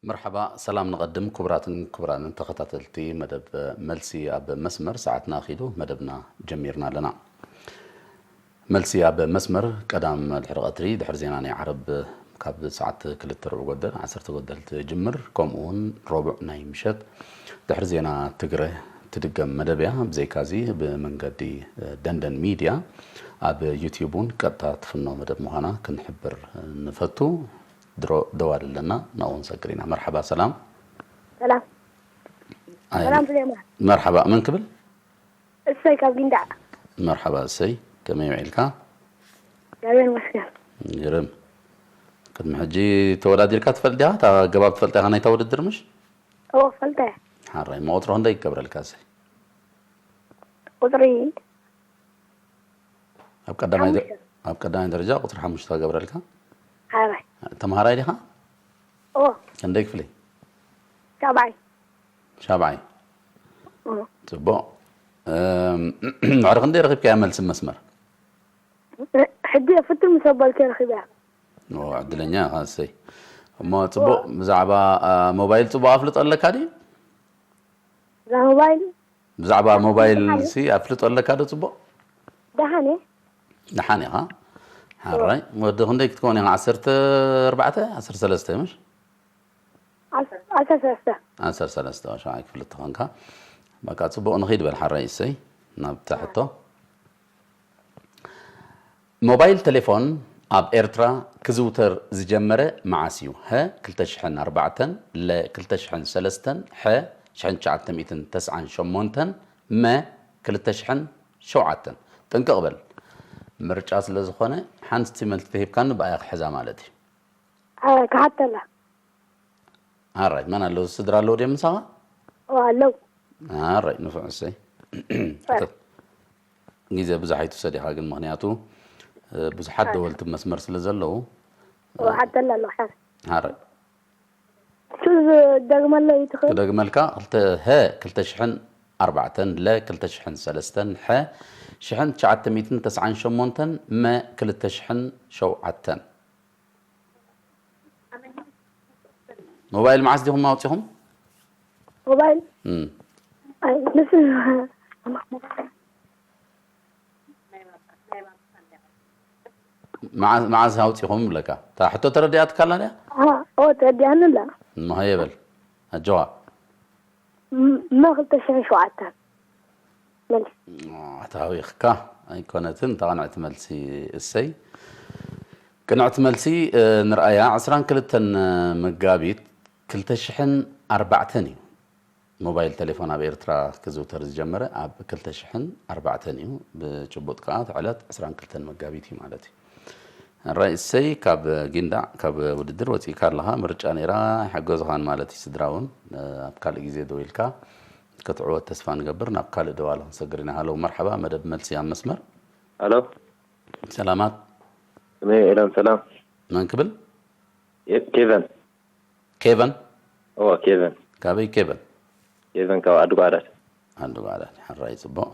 መርሓባ፣ ሰላም ንቐድም። ክቡራትን ክቡራንን ተኸታተልቲ መደብ መልሲ ኣብ መስመር፣ ሰዓትና ኣኺሉ መደብና ጀሚርና ኣለና። መልሲ ኣብ መስመር ቀዳም ድሕሪ ቀትሪ፣ ድሕሪ ዜና ናይ ዓረብ ካብ ሰዓት ክልተ ርብዕ ጎደል፣ ዓሰርተ ጎደል ትጅምር፣ ከምኡ እውን ረቡዕ ናይ ምሸት ድሕሪ ዜና ትግረ ትድገም መደብ እያ። ብዘይካዚ ብመንገዲ ደንደን ሚድያ ኣብ ዩትዩብ እውን ቀጥታ ትፍኖ መደብ ምዃና ክንሕብር ንፈቱ። ድሮ ደዋል ኣለና፣ ናብኡ ክንሰግር ኢና። መርሓባ፣ ሰላም። ሰላም። ኣይ፣ ሰላም ሱሌማን። መርሓባ፣ መን ክብል? እሰይ ካብ ጊንዳዕ። መርሓባ እሰይ፣ ከመይ ውዒልካ? እግዚኣብሔር ይመስገን። ግርም። ቅድሚ ሕጂ ተወዳዲርካ ትፈልጥ ዲኻ? እታ ኣገባብ ትፈልጣ ኢኻ ናይታ ውድድር ምሽ? እዎ፣ ፈልጠ። ሓራይ፣ መቆፅሮ ክንደይ ክገብረልካ እሰይ? ቁፅሪ ኣብ ቀዳማይ ደ-፣ ሓሙሽተ። ኣብ ቀዳማይ ደረጃ ቁፅሪ ሓሙሽተ ክገብረልካ። ሓራይ። ተምሃራይ ዲኻ? እዎ። ክንደይ ክፍሊ? ሻብዓይ። ሻብዓይ። እዎ። ፅቡቕ። እም፣ ድሕሪ ክንደይ ረኺብካያ መልሲ መስመር? ሕጂ ፍትን ምስ ኣባልከ ረኺበያ። ኦ፣ ዕድለኛ ኢኻ እሰይ። እሞ ፅቡቕ፣ ብዛዕባ፣ አ፣ ሞባይል ፅቡቕ ኣፍልጦ ኣለካ ድዩ? እዛ ሞባይል ብዛዕባ ሞባይል ደሓን እየ። ሲ ኣፍልጦ ኣለካ ዶ ፅቡቕ? ደሓን እየ። ደሓን ኢኻ? ሓራይ። ወዲ ክንደይ ክትከውን ኢኻ? ዓሰርተ ኣርባዕተ፣ ዓሰርተ ሰለስተ ምሽ? ዓሰርተ ሰለስተ። ዓሰርተ ሰለስተ፣ ሻብዓይ ክፍሊ ተኾንካ። በቃ፣ ጽቡቕ፣ ንኺድ በል ሓራይ እሰይ፣ ናብታ ሕቶ። ሞባይል ቴሌፎን ኣብ ኤርትራ ክዝውተር ዝጀመረ መዓስ እዩ? ሀ፣ ክልተ ሽሕን ኣርባዕተን፣ ለ፣ ክልተ ሽሕን ሰለስተን፣ ሐ፣ ሽሕን ትሽዓተ ሚእትን ተስዓን ሸሞንተን፣ መ፣ ክልተ ሽሕን ሸውዓተን። ጥንቅቕ በል። ምርጫ ስለ ዝኾነ፣ ሓንቲ መልሲ ተሂብካኒ፣ ብኣያ ክሕዛ ማለት እዩ። አ፣ ክሓተላ። ኣራይ፣ መን ኣለዉ? ስድራ ኣለዉ ድዮም ምሳኻ? ኦ፣ ኣለዉ። ኣራይ፣ ንፉዕ፣ እሰይ። ሕቶ-፣ ግዜ ብዙሕ ኣይትውሰድ ኢኻ ግን፣ ምኽንያቱ፣ እ፣ ብዙሓት ኣራይ። ደወልቲ መስመር ስለ ዘለዉ፣ ኦ፣ ሓተላ ኣለዉ፣ ሓር። ኣራይ። እሱ ዝደግመለይ ትኽእል? ክደግመልካ፣ ክልተ፣ ሀ፣ ክልተ ሽሕን ኣርባዕተን፣ ለ፣ ክልተ ሽሕን ሰለስተን፣ ሐ፣ ሽሕን ትሽዓተ ሚእትን ተስዓን ሸሞንተን፣ መ፣ ክልተ ሽሕን ሸውዓተን። ሞባይል መዓስ ዲኹም ኣውጺኹም? ሞባይል? እም። ኣይ፣ ምስ መዓስ፣ መዓስ ኣውጺኹም ብለካ? እታ ሕቶ ተረዲኣትካ ኣላ ድያ? ኣሃ፣ ኦ፣ ተረዲኣኒ ኣላ። እሞ ሃየ በል። ኣጆኻ። ም-፣ መ ክልተ ሽሕን ሸውዓተን። መልሲ። ኣታዊኽካ ኣይኮነትን፣ እታ ቅንዕቲ መልሲ። እሰይ። ቅንዕቲ መልሲ፣ እ፣ ንርኣያ። ዕስራን ክልተን መጋቢት ክልተ ሽሕን ኣርባዕተን እዩ። ሞባይል ቴሌፎን ኣብ ኤርትራ ክዝውተር ዝጀመረ ኣብ ክልተ ሽሕን ኣርባዕተን እዩ። ብጭቡጥ ከኣ እቲ ዕለት ዕስራን ክልተን መጋቢት እዩ ማለት እዩ። ሕራይ እሰይ፣ ካብ ጊንዳዕ፣ ካብ ውድድር ወጺእካ ኣለኻ። ምርጫ ነይራ፣ ኣይሓገዙኻን ማለት እዩ። ስድራ እውን፣ እ፣ ኣብ ካልእ ግዜ ደው ኢልካ ክትዕወት ተስፋ ንገብር። ናብ ካልእ ደዋሊ ክንሰግር ኢና። ሃሎ፣ መርሓባ፣ መደብ መልሲ ኣብ መስመር። ሃሎ። ሰላማት። ከመይ ውዒሎም? ሰላም። መን ክብል? የ-፣ ኬቨን። ኬቨን? እዎ፣ ኬቨን። ካበይ ኬቨን? ኬቨን ካብ ዓዲ ጓዕዳድ። ዓዲ ጓዕዳድ። ሕራይ፣ ጽቡቕ።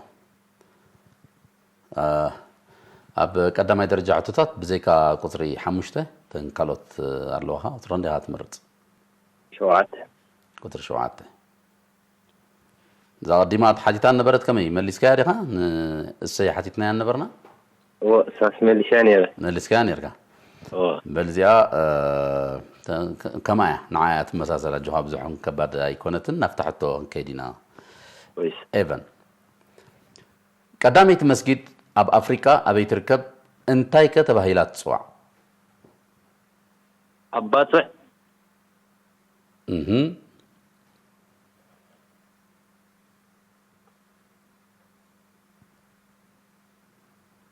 አ፣ ኣብ ቀዳማይ ደረጃ ሕቶታት ብዘይካ ቁጽሪ ሓሙሽተ፣ እተን ካልኦት ኣለዋኻ፣ ቁጽሪ ክንደይ ኢኻ ትመርጽ? ሸውዓተ። ቁጽሪ ሸውዓተ። እዛ ቀዲማ ተሓቲታ ነበረት፣ ከመይ መሊስካያ ዲኻ? ንእሰይ ሓቲትናያ ነበርና? እዎ፣ እሳስ መሊስያ ነይረ። መሊስካያ ነይርካ? እዎ። በል እዚኣ፣ እ፣ ተ-፣ ከ-፣ ከማ እያ፣ ንዓ እያ ትመሳሰል፣ ኣጆኻ፣ ብዙሕ እውን ከባድ ኣይኮነትን። ናብታ ሕቶ ክንከይድ ኢና። ወይስ? ኤቨን። ቀዳመይቲ መስጊድ ኣብ ኣፍሪቃ ኣበይ ትርከብ? እንታይ ከ ተባሂላ ትጽዋዕ? ኣብ ባጽዕ። እህ።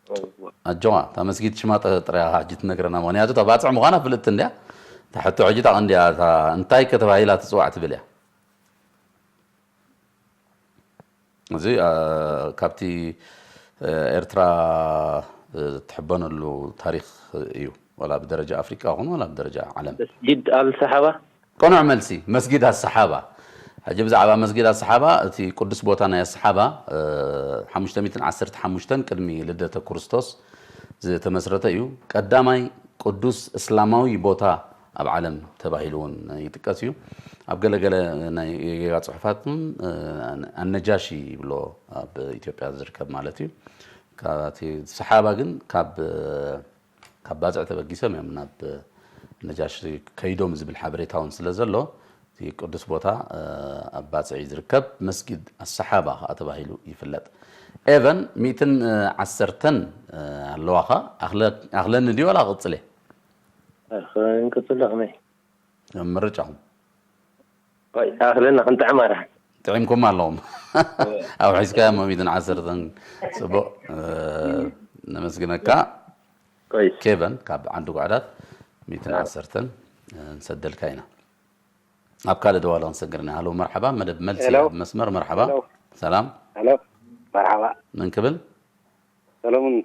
እዋ። ኣጆኻ፣ እታ መስጊድ ሽማ ጥ-፣ ጥራይ ኢኻ ሕጂ ትነግረና፣ ምኽንያቱ እታ ባጽዕ ምዃና ፍልጥቲ እንድያ። እታ ሕቶ ሕጂ እታ ቀንዲ እያ፣ እታ እንታይ ከ ተባሂላ ትጽዋዕ ትብል እያ። እዚ፣ አ፣ ካብቲ፣ አ፣ ኤርትራ፣ አ፣ እትሕበነሉ ታሪኽ እዩ፣ ዋላ ብደረጃ ኣፍሪቃ ይኹን ዋላ ብደረጃ ዓለም። መስጊድ ኣልሰሓባ? ቅኑዕ መልሲ፣ መስጊድ ኣሰሓባ። ሕጂ ብዛዕባ መስጊድ ኣሰሓባ፣ እቲ ቅዱስ ቦታ ናይ ኣሰሓባ፣ እ፣ ሓሙሽተ ሚእትን ዓሰርተ ሓሙሽተን ቅድሚ ልደተ ክርስቶስ ዝተመስረተ እዩ። ቀዳማይ ቅዱስ እስላማዊ ቦታ ኣብ ዓለም ተባሂሉ እውን ይጥቀስ እዩ። ኣብ ገለገለ ናይ ጌጋ ጽሑፋት እውን ኣነጃሺ ይብሎ፣ ኣብ ኢትዮጵያ ዝርከብ ማለት እዩ። ካብቲ ሰሓባ ግን ካብ ካብ ባጽዕ ተበጊሶም እዮም ናብ ነጃሺ ከይዶም ዝብል ሓበሬታ እውን ስለ ዘሎ፣ እቲ ቅዱስ ቦታ ኣብ ባጽዕ እዩ ዝርከብ። መስጊድ ኣሰሓባ ከዓ ተባሂሉ ይፍለጥ። ኤቨን ሚእትን ዓሰርተን ኣለዋኻ። ኣኽለኒ ድዩ ዋላ ክቕጽል እየ? ክንቅጽል ከመይ? ምርጫኹም። ኣኽለና ክንጥዕም ኣራ። ጥዒምኩም ኣለኹም። ኣብ ሒዝካዮ ሚእትን ዓሰርተን። ጽቡቕ። ነመስግነካ። ኬቨን ካብ ዓንዲ ጓዕዳት ሚእትን ዓሰርተን ንሰደልካ ኢና። ኣብ ካልእ ደዋላ ክንሰግርና። ሃሎ መርሓባ፣ መደብ መልሲ ኣብ መስመር። መርሓባ። ሰላም። መርሓባ። መን ክብል? ሰለሙን።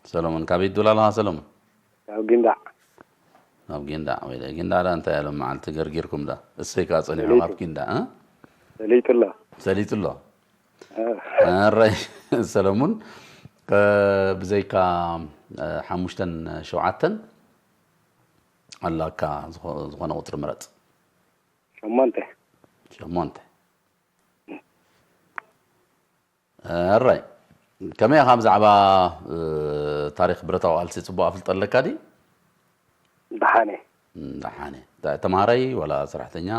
ሰለሙን ካበይ ትብል ኣለኻ ሰለሙን? ካብ ጊንዳዕ። ካብ ጊንዳዕ። ወይ ጊንዳዕ ዳ እንታይ ያለ መዓልቲ ገርጊርኩም ዳ? እሰይ ከኣ ጸኒሑ ካብ ጊንዳዕ። ሰሊጡ ኣሎ። ሰሊጡ ኣሎ። ኣራይ ሰለሙን፣ ብዘይካ ሓሙሽተን ሸውዓተን ኣላካ ዝኾነ ቁፅሪ ምረፅ። ሸሞንተ። ሸሞንተ። ኣራይ ከመይ ኢኻ ብዛዕባ ታሪክ ብረታዊ ቃልሲ ፅቡቅ ኣፍልጦ ኣለካ ድዩ? ደሓነ። ደሓነ። ተምሃራይ ዋላ ሰራሕተኛ?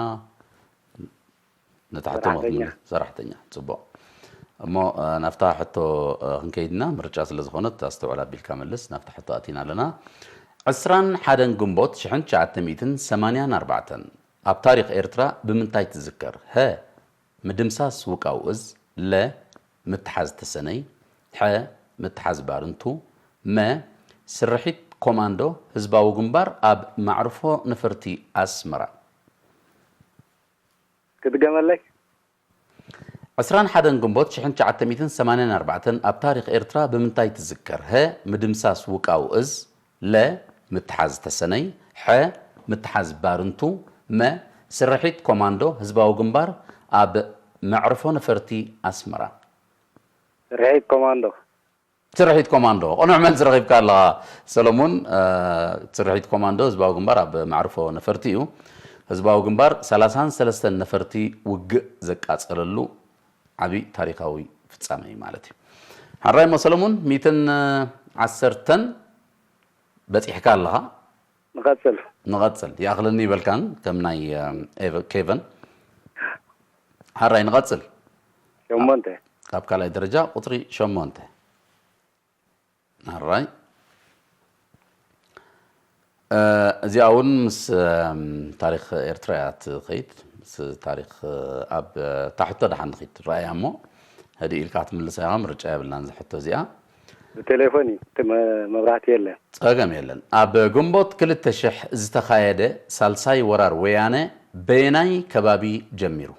ነታ ሕቶ ሰራሕተኛ። ጽቡቕ። እሞ ናብታ ሕቶ ክንከይድና ምርጫ ስለ ዝኾነት ኣስተውዕል ኣቢልካ መልስ። ናብታ ሕቶ ኣቲና ኣለና። ዕስራን ሓደን ግንቦት ሽሕን ትሽዓተ ሚእትን ሰማንያን ኣርባዕተን ኣብ ታሪኽ ኤርትራ ብምንታይ ትዝከር? ሀ ምድምሳስ ውቃው እዝ፣ ለ ምትሓዝ ተሰነይ፣ ሐ ምትሓዝ ባርንቱ፣ መ ስርሒት ኮማንዶ ህዝባዊ ግንባር ኣብ ማዕርፎ ነፈርቲ ኣስመራ። ክትገመለይ? ዕስራን ሓደን ግንቦት ሽሕን ትሽዓተ ሚእትን ሰማንያን ኣርባዕተን ኣብ ታሪኽ ኤርትራ ብምንታይ ትዝከር? ሀ ምድምሳስ ውቃው እዝ፣ ለ ምትሓዝ ተሰነይ፣ ሐ ምትሓዝ ባርንቱ፣ መ ስርሒት ኮማንዶ ህዝባዊ ግንባር ኣብ መዕርፎ ነፈርቲ ኣስመራ። ስርሒት ኮማንዶ። ስርሒት ኮማንዶ። ቅኑዕ መልሲ ረኺብካ ኣለኻ ሰለሙን። ስርሒት ኮማንዶ ህዝባዊ ግንባር ኣብ መዕርፎ ነፈርቲ እዩ። ህዝባዊ ግንባር ሰላሳን ሰለስተን ነፈርቲ ውግእ ዘቃጸለሉ ዓቢ ታሪኻዊ ፍጻመ እዩ ማለት እዩ። ሓራይ እሞ ሰለሙን፣ ሚእትን ዓሰርተን በጺሕካ ኣለኻ። ንቐጽል። ንቐጽል። ይኣኽለኒ ይበልካን ከም ናይ ኬቨን። ሓራይ ንቐጽል። ሸሞንተ። ካብ ካልኣይ ደረጃ ቁጽሪ ሸሞንተ። ኣራይ እዚኣ እውን ምስ ታሪክ ኤርትራ እያ ትኸይድ። ምስ ታሪክ ኣብ ታሕቶ ደሓን ንኸይድ ረኣያ እሞ ህድእ ኢልካ ክትምልሳ ኢኻ። ምርጫ የብልናን ዝሕቶ እዚኣ። ብቴሌፎን እዩ፣ እቲ መ- መብራህቲ የለን። ጸገም የለን። ኣብ ግንቦት ክልተ ሽሕ ዝተኻየደ ሳልሳይ ወራር ወያነ በየናይ ከባቢ ጀሚሩ?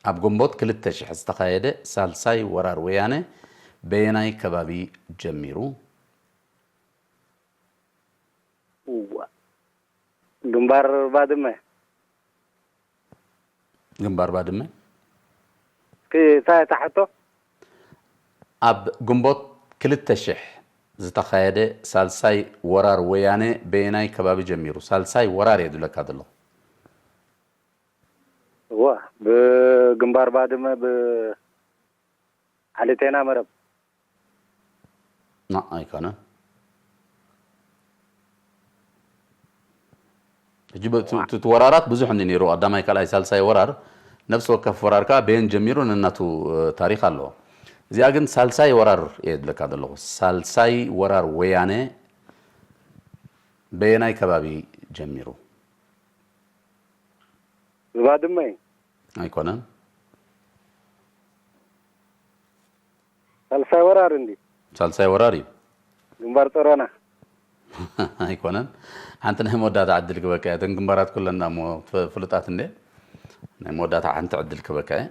ኣብ ግንቦት ክልተ ሽሕ ዝተኻየደ ሳልሳይ ወራር ወያነ በየናይ ከባቢ ጀሚሩ? እዋ። ግንባር ባድመ። ግንባር ባድመ። እስኪ እታ እታ ሕቶ። ኣብ ግንቦት ክልተ ሽሕ ዝተኻየደ ሳልሳይ ወራር ወያነ በየናይ ከባቢ ጀሚሩ? ሳልሳይ ወራር እየ ዝብለካ ዘለኹ። እዋ፣ ብግንባር ባድመ፣ ብዓሊቴና መረብ። ና ኣይኮነን። ሕጂ ብ- እቲ- እቲ እቲ ወራራት ብዙሕ እንዲ ነይሩ፣ ቀዳማይ ካልኣይ ሳልሳይ ወራር። ነፍሲ ወከፍ ወራር ከዓ በየን ጀሚሩ ነናቱ ታሪክ ኣለዎ። እዚኣ ግን ሳልሳይ ወራር እየ ዝብለካ ዘለኹ። ሳልሳይ ወራር ወያነ በየናይ ከባቢ ጀሚሩ? ዝባድመ። ኣይኮነን። ሳልሳይ ወራር እንዲ። ሳልሳይ ወራር እዩ። ግንባር ጸሮና። ኣይኮነን። ሓንቲ ናይ መወዳእታ ዕድል ክበካ እየ። እተን ግንባራት ኩለን እሞ ፍ- ፍሉጣት እንደ ናይ መወዳእታ ሓንቲ ዕድል ክበካ እየ።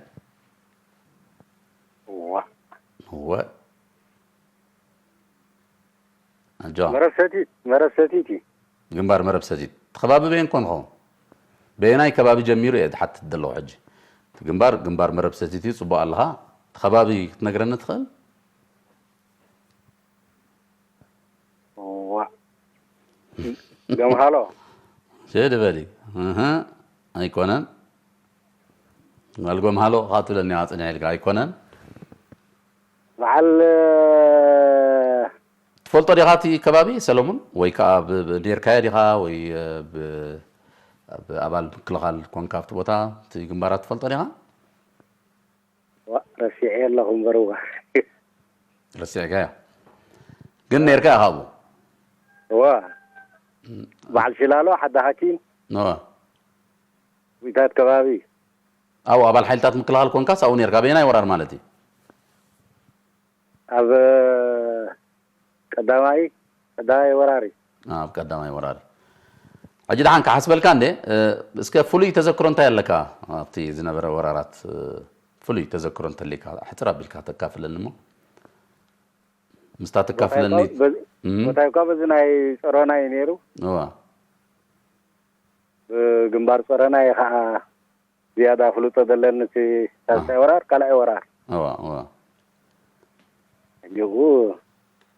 ዋ። እወ። ኣጆ። መረብ ሰቲት፣ መረብ ሰቲት እዩ። ግንባር መረብ ሰቲት። እቲ ከባቢ በየን ኮን ኸውን? በየናይ ከባቢ ጀሚሩ እየ ዝሓትት ዘለኹ ሕጂ። እቲ ግንባር፣ ግንባር መረብ ሰቲት እዩ። ጽቡቕ ኣለኻ። እቲ ከባቢ ክትነግረኒ ትኽእል? ዋ። ገምሃሎ። ሸድ በሊ። እህ፣ ኣይኮነን። ጓል ገምሃሎ ኻትብለኒ ኣጽንዕ ኢልካ ኣይኮነን። በዓል፣ ትፈልጦ ዲኻ እቲ ከባቢ ሰለሙን? ወይ ከኣ ብ-፣ ብ-፣ ኔርካዮ ዲኻ? ወይ፣ እ፣ ብ-፣ ብ-፣ ኣባል ምክልኻል ኮንካ ኣብቲ ቦታ፣ እቲ ግንባራት ትፈልጦ ዲኻ? ዋ፣ ረሲዐ ኣለኹ እምበር እዋ። ረሲዕካዮ? ግን ኔርካ ኢኻ ኣብኡ? እዋ። እም። በዓል ሽላሎ፣ ሓዲ ሓኪም። እዋ። ዊታት ከባቢ። ኣብኡ ኣባል ሓይልታት ምክልኻል ኮንካስ ኣብኡ ኔርካ? በየናይ ወራር ማለት እዩ? ኣብ ቀዳማይ፣ ቀዳማይ ወራሪ። ኣብ ቀዳማይ ወራሪ። ሕጂ ደሓን ክሓስበልካ እንዴ፣ እ፣ እስከ ፍሉይ ተዘክሮ እንታይ ኣለካ? ኣብቲ ዝነበረ ወራራት፣ እ፣ ፍሉይ ተዘክሮ እንተሊካ፣ ሕጽር ኣቢልካ ተካፍለኒ እሞ። ምስታ ተካፍለኒ። ቦታይ እኳ በዚ፣ እም። ቦታይ እኳ በዚ ናይ ጾሮና እዩ ነይሩ። እዋ። ብግንባር ጾሮና እዩ ኸዓ ዝያዳ ፍልጦ ዘለኒ እቲ ሳልሳይ ኣሃ። ወራር፣ ካልኣይ ወራር። እዋ፣ እዋ። ሕጂ እው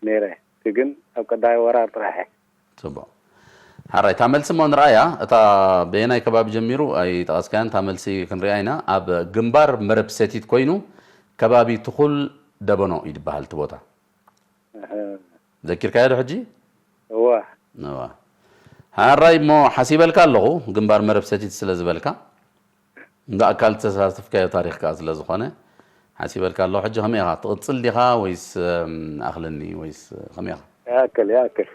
ነይረ። እቲ ግን ኣብ ቀዳማይ ወራር ጥራሕ እየ። ጽቡቕ። ሓራይ፣ እታ መልሲ እሞ ንርኣያ። እታ በየናይ ከባቢ ጀሚሩ ኣይጠቐስካያን፣ እታ መልሲ ክንሪኣ ኢና። ኣብ ግንባር መረብ ሰቲት ኮይኑ፣ ከባቢ ትኹል ደበኖ እዩ ዝበሃል እቲ ቦታ። እህ። ዘኪርካዮ ዶ ሕጂ? እዋ። እዋ። ሓራይ እሞ ሓሲበልካ ኣለኹ፣ ግንባር መረብ ሰቲት ስለ ዝበልካ። ብኣካል ዝተሳተፍካዮ ታሪኽ ከኣ ስለ ዝኾነ፣ ሓሲበልካ ኣለኹ። ሕጂ ከመይ ኢኻ? ትቕጽል ዲኻ ወይስ፣ እም፣ ኣኽለኒ ወይስ ከመይ ኢኻ? ይኣክል፣ ይኣክል።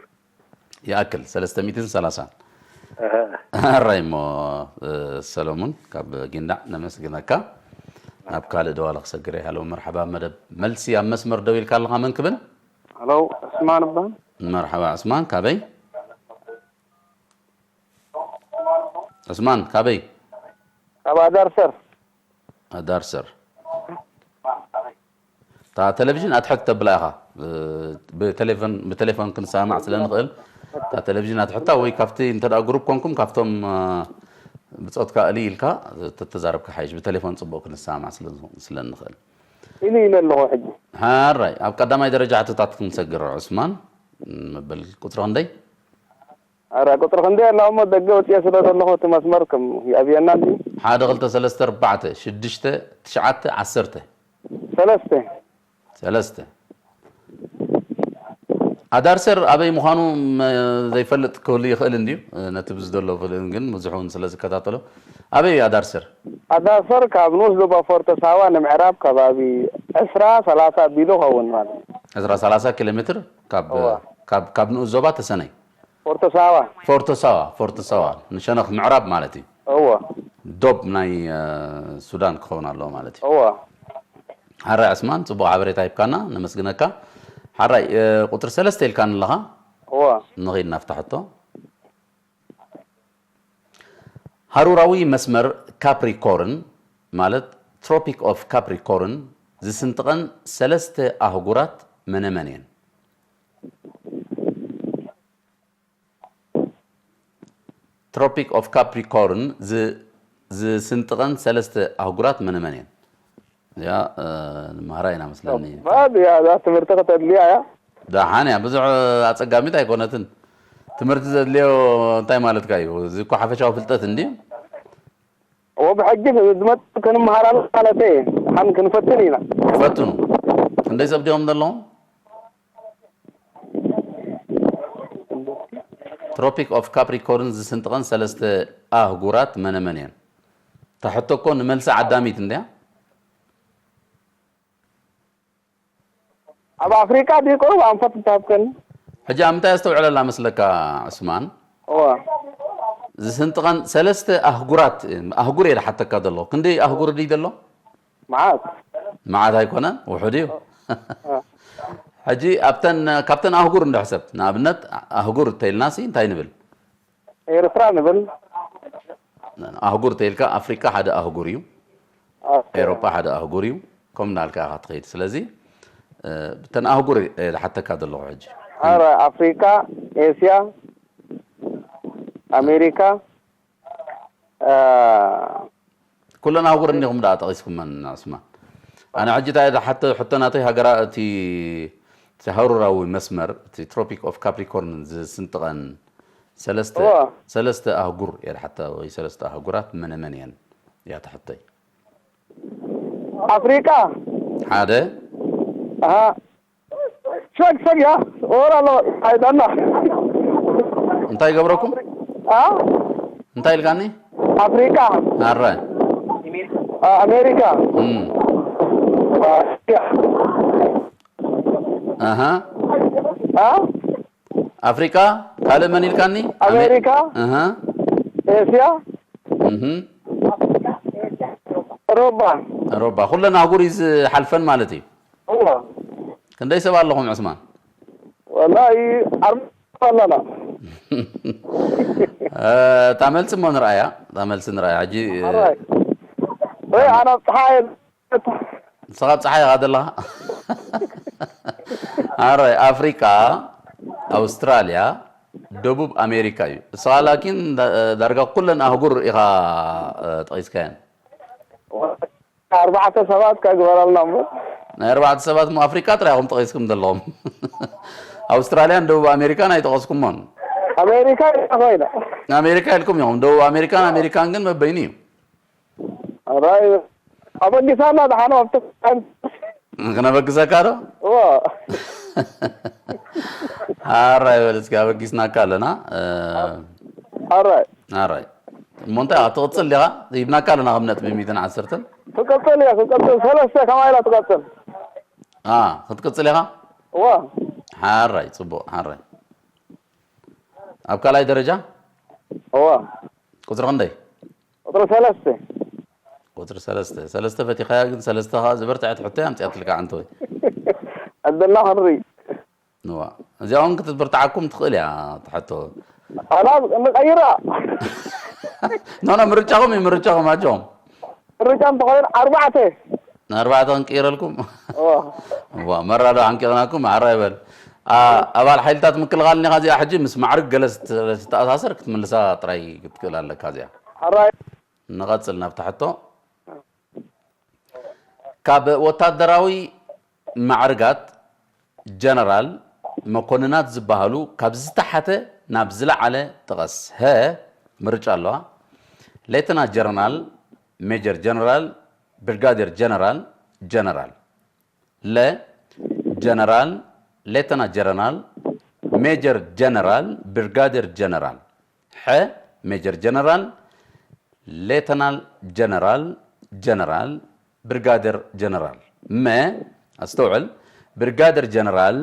ይኣክል፣ ሰለስተ ሚእትን ሰላሳን። እህ። ሓራይ እሞ፣ እ፣ ሰለሙን ካብ ጊንዳዕ ነመስግነካ። ናብ ካልእ ደዋለ ክሰግር እየ። ሃሎ፣ መርሓባ፣ መደብ መልሲ ኣብ መስመር ደው ኢልካ ኣለኻ፣ መን ክብል? ሃሎ፣ ዕስማን እባል። መርሓባ፣ ዕስማን፣ ካበይ? ዕስማን፣ ካበይ? ካብ ኣዳርሰር። ኣዳርሰር። እታ ቴሌቪዥን ኣትሕት ተብላ ኢኻ። ብ-፣ ብቴሌፎን፣ ብቴሌፎን ክንሰማማዕ ስለ ንኽእል፣ እታ ቴሌቪዥን ኣትሕታ ወይ ካብቲ እንተ ደኣ ግሩፕ ኮንኩም ካብቶም፣ እ፣ ብጾትካ እልይ ኢልካ ተተዛረብካ ሓይሽ፣ ብቴሌፎን ጽቡቕ ክንሰማማዕ ስለ፣ ስለ ንኽእል። ኢሉ ኢለ ኣለኹ ሕጂ። ሓራይ፣ ኣብ ቀዳማይ ደረጃ ሕቶታት ክንሰግር ዑስማን፣ መበል ቁጽሪ ክንደይ? ኣረ፣ ቁጽሪ ክንደይ ኣላ እሞ ደገ ወጺኤ ስለ ዘለኹ እቲ መስመር ከም ይኣብየና እንዲ። ሓደ፣ ክልተ፣ ሰለስተ፣ ኣርባዕተ፣ ሽዱሽተ፣ ትሽዓተ፣ ዓሰርተ። ሰለስተ። ሰለስተ። ኣዳርሰር ኣበይ ምዃኑ መ-፣ ዘይፈልጥ ክህሉ ይኽእል እንድዩ። ነቲ ብዝደሎ ፍልጥን ግን ብዙሕ እውን ስለ ዝከታተሎ። ኣበይ እዩ ኣዳርሰር? ኣዳርሰር ካብ ንኡስ ዞባ ፎርቶ ሳዋ ንምዕራብ ከባቢ ዕስራ፣ ሰላሳ ቢሎ ኸውን ማለት እዩ። ዕስራ፣ ሰላሳ ኪሎ ሜትር ካብ፣ እዋ። ካብ፣ ካብ ንኡስ ዞባ ተሰነይ። ፎርቶ ሳዋ። ፎርቶ ሳዋ፣ ፎርቶ ሳዋ። ንሸነኽ ምዕራብ ማለት እዩ። እዋ። ዶብ ናይ፣ እ፣ ሱዳን ክኸውን ኣለዎ ማለት እዩ። እዋ። ሓራይ ዕስማን፣ ጽቡቕ ሓበሬታ ሂብካና፣ ነመስግነካ። ሓራይ፣ እ፣ ቁጽሪ ሰለስተ ኢልካኒ ኣለኻ? እዋ። ንኺድ ናብታ ሕቶ። ሃሩራዊ መስመር ካፕሪኮርን፣ ማለት ትሮፒክ ኦፍ ካፕሪኮርን፣ ዝስንጥቐን ሰለስተ ኣህጉራት መነመን እየን? ትሮፒክ ኦፍ ካፕሪኮርን ዝ-፣ ዝስንጥቀን ሰለስተ ኣህጉራት መነመን እየን? እዚኣ፣ እ፣ ንመሃራ ኢና መስለኒ። ባብ፣ እያ፣ እዛ ትምህርቲ ከተድልያ እያ። ደሓን እያ፣ ብዙሕ ኣጸጋሚት ኣይኮነትን። ትምህርቲ ዘድልዮ እንታይ ማለትካ እዩ? እዚ እኮ ሓፈሻዊ ፍልጠት እንድዩ። እዎ፣ ብሕጂ ዝመጽእ ክንመሃራሉ ማለተይ እየ። ደሓን ክንፈትን ኢና። ፈትኑ። ክንደይ ሰብ ድዮም ዘለዎም? ትሮፒክ ኦፍ ካፕሪኮርን ዝስንጥቀን ሰለስተ ኣህጉራት መነመን እየን? እታ ሕቶ እኮ ንመልሲ ዓዳሚት እንድያ። ኣብ ኣፍሪቃ ድዩ ቁሩብ ኣንፈት ትሃብከኒ? ሕጂ ኣብ ምንታይ ኣስተውዕለላ መስለካ ዕስማን? እዋ። ዝስንጥቀን ሰለስተ ኣህጉራት፣ ኣህጉር እየ ዝሓተካ ዘለኹ። ክንደይ ኣህጉር ድዩ ዘሎ? መዓት። መዓት ኣይኮነን፣ ውሑድ እዩ። እ። ሕጂ ኣብተን፣ ካብተን ኣህጉር እንዶ ሕሰብ። ንኣብነት ኣህጉር እንተኢልናሲ እንታይ ንብል? ኤርትራ ንብል። ኣህጉር ተይልካ ኣፍሪቃ ሓደ ኣህጉር እዩ። ኦኬ። ኤሮጳ ሓደ ኣህጉር እዩ። ከም እንዳልካ ኢኻ ትኸይድ። ስለዚ፣ እ፣ ብተን ኣህጉር እየ ዝሓተካ ዘለኹ ሕጂ። ኣረ፣ ኣፍሪቃ፣ ኤስያ፣ ኣሜሪካ፣ እ፣ ኩለን ኣህጉር እንዲኹም ደኣ ጠቒስኩመን፣ ዑስማን። ኣነ ሕጂ እንታይ እየ ዝሓተ-፣ ሕቶ ናተይ ሃገራ-፣ እቲ፣ እቲ ሃሩራዊ መስመር፣ እቲ ትሮፒክ ኦፍ ካፕሪኮርን ዝስንጥቀን ሰለስተ እዋ ሰለስተ ኣህጉር እየ ዝሓታ፣ ወይ ሰለስተ ኣህጉራት መነ መን እየን እያ ትሕተይ። ኣፍሪቃ ሓደ ኣሃ ሰግ ሰግ ያ ወራ ኣሎ። ኣይዳና እንታይ ገብረኩም? ኣ እንታይ ኢልካኒ? ኣፍሪቃ ኣረ ኣ፣ ኣሜሪካ እም፣ ኣ፣ እስያ ኣሃ ኣ ኣፍሪቃ ካልእ መን ኢልካኒ? ኣሜ- ኣሜሪካ ኣሃ ኤስያ እህ ሮባ ሮባ ኩለን ኣህጉር እዩ ዝሓልፈን ማለት እዩ። እዋ ክንደይ ሰብ ኣለኹም ዕስማን? ወላሂ ኣርባ ኣለና። እታ መልሲ እሞ ንርኣያ፣ እታ መልሲ ንርኣያ። ሕጂ ሓራይ ወይ ኣነ ኣብ ፀሓይ ንስኻ ኣብ ፀሓይ ኢኻ ዘለኻ። ኣረ ኣፍሪቃ፣ ኣውስትራልያ፣ ደቡብ ኣሜሪካ እዩ። ንስኻ ላኪን ዳ- ዳርጋ ኩለን ኣህጉር ኢኻ እ፣ ጠቒስካየን። ኣርባዕተ ሰባት ከግበረልና እሞ ናይ ኣርባዕተ ሰባት እሞ ኣፍሪቃ ጥራይ ኢኹም ጠቒስኩም ዘለኹም። ኣውስትራልያን ደቡብ ኣሜሪካን ኣይጠቐስኩሞን። ኣሜሪካ ኮይና ኣሜሪካ ኢልኩም ኢኹም። ደቡብ ኣሜሪካን ኣሜሪካን ግን መበይኑ እዩ። ኣራይ ኣበጊሳና ደሓን ኣብቲ ክነበግሰካ ዶ? እዎ ኣራይ በል እስኪ ኣበጊስናካ ኣለና። እ፣ ኣራይ ኣራይ እሞ እንታይ ኢኻ ትቕጽል ዲኻ? ሂብናካ ኣለና ከም ነጥቢ ሚእትን ዓሰርተን። ትቀጽል እያ ትቀጽል ሰለስተ ከማይ ኢላ ትቀጽል ኣ፣ ክትቅጽል ኢኻ? እዎ ሓራይ ጽቡቕ ሓራይ። ኣብ ካልኣይ ደረጃ እዎ ቁጽሪ ክንደይ? ቁጥሪ ሰለስተ ቁጽሪ ሰለስተ ሰለስተ ፈቲኻያ፣ ግን ሰለስተ ኸኣ ዝበርትዐት ሕቶ እያ ኣምጺኣትልካ ዓንተወይ። ዕድልና ክንርኢ ንዋ እዚኣ እውን ክትብርትዓኩም ትኽእል እያ ትሕቶ። ኣላ ንቀይራ ኖ ኖ ምርጫኹም እዩ ምርጫኹም ኣጆኹም። ምርጫ እንተኾይኑ ኣርባዕተ ንኣርባዕተ ክንቅይረልኩም እዎ እዋ መራዶ ሓንቂቕናኩም ሓራ ይበል። ኣ- ኣባል ሓይልታት ምክልኻል እኒኻ እዚኣ ሕጂ ምስ ማዕርግ ገለ ዝት- ዝተኣሳሰር ክትምልሳ ጥራይ ክትክእል ኣለካ እዚኣ። ሓራይ ንቐጽል ናብታ ሕቶ። ካብ ወታደራዊ ማዕርጋት ጀነራል መኮንናት ዝበሃሉ ካብ ዝተሓተ ናብ ዝለዓለ ጥቀስ። ሀ ምርጫ ኣለዋ። ሌተና ጀነራል፣ ሜጀር ጀነራል፣ ብርጋዴር ጀነራል፣ ጀነራል። ለ ጀነራል፣ ሌተና ጀነራል፣ ሜጀር ጀነራል፣ ብርጋዴር ጀነራል። ሐ ሜጀር ጀነራል፣ ሌተናል ጀነራል፣ ጀነራል፣ ብርጋደር ጀነራል። መ ኣስተውዕል፣ ብርጋደር ጀነራል፣